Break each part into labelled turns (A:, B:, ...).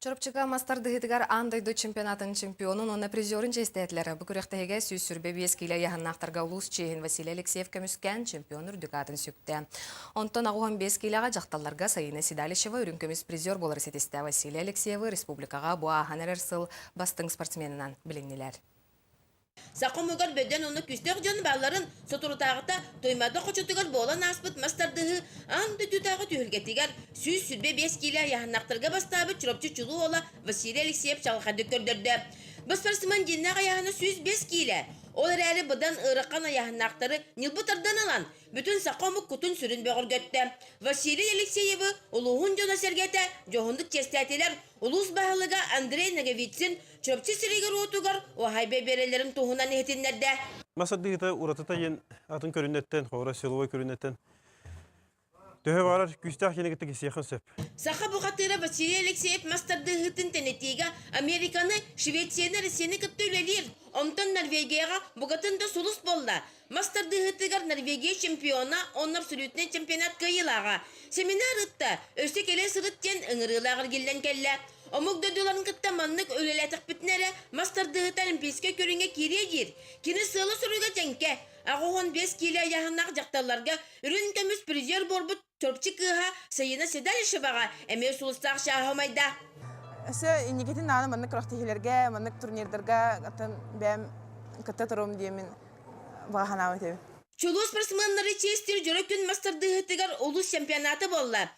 A: Чурапчыга мас тардыһыытыгар аан дойду чемпионатын чемпионун уонна призерун чиэстээтилэр. Бу күрэхтэһиигэ 125 киилэ ыйааһыннаахтарга улуус чиэһин Василий Алексеев көмүскээн чемпион үрдүк аатын сүктэ. Онтон 85 киилэҕэ дьахталларга Саина Седалищева үрүҥ көмүс призер буолары ситистэ. Василий Алексеевы республикаҕа бу ааһан эрэр сыл бастыҥ спортсменынан билиннилэр.
B: Саха омугар бөдөҥ уонна күүстээх дьон баалларын соторутааҕыта Туймаада хочотугар буолан ааспыт мас тардыһыы аан дойдутааҕы түһүлгэтигэр 125 киилэ ыйааһыннаахтарга бастаабыт Чурапчы чулуу уола Василий Алексеев чаҕылхайдык көрдөрдө. Бу спортсмен дьиҥнээх ыйааһына 105 киилэ. Ол эрээри быдан ыарахан ыйааһыннаахтары ньылбы тардан ылан, бүтүн саха омук кутун-сүрүн бөҕөргөттө. Василий Алексеевы улууһун дьоно-сэргэтэ дьоһуннук чиэстээтилэр. Улуус баһылыга Андрей Ноговицын Чурапчы сиригэр-уотугар уһаайба биэрэллэрин туһунан иһитиннэрдэ.
C: Мас ардыыта уратыта диэн атын көрүнэттэн, хоро силовой көрүнэттэн төһө баарар күүстээх киһини кытта кисиэххин сөп.
B: Саха бухатыыра Василий Алексеев мас тардыһыытын тэнитиигэ Американы, Швецияны, Россияны кытта үлэлиир. Онтон Норвегияҕа букатын да сулус буолла. Мас тардыһыытыгар Норвегия чемпиона уонна абсолютнай чемпионат кыайыылааҕа. Семинар ыытта, өссө кэлэ сырыт диэн ыҥырыылаах эргиллэн кэллэ. Омук дойдуларын кытта маннык үлэлээтэхпитинэ эрэ мас тардыһыыта олимпийскай көрүҥҥэ киириэ диир. Кини сыала-соруга дьэҥкэ. 85 киилэ ыйааһыннаах дьахталларга үрүҥ көмүс призер буолбут Чурапчы кыыһа Саина Седалищеваҕа эмиэ сулустаах чааһы умайда.
D: Өссө инникитин даҕаны маннык күрэхтэһиилэргэ, маннык турнирдарга атын бэйэм кытта туруом диэмин баҕа санаабыт этим.
B: Чулуу спортсменнары чиэстиир дьоро күн мас тардыһыытыгар улуус чемпионата буолла.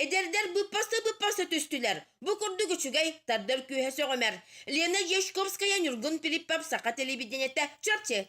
B: Эдэрдэр быыппаста-быыппаста түстүлэр. Бу курдук үчүгэй, тардар күүһэ сөҕүмэр. Лена Дьячковская, Ньургун Филиппов, Саха телевидениетэ, Чурапчы.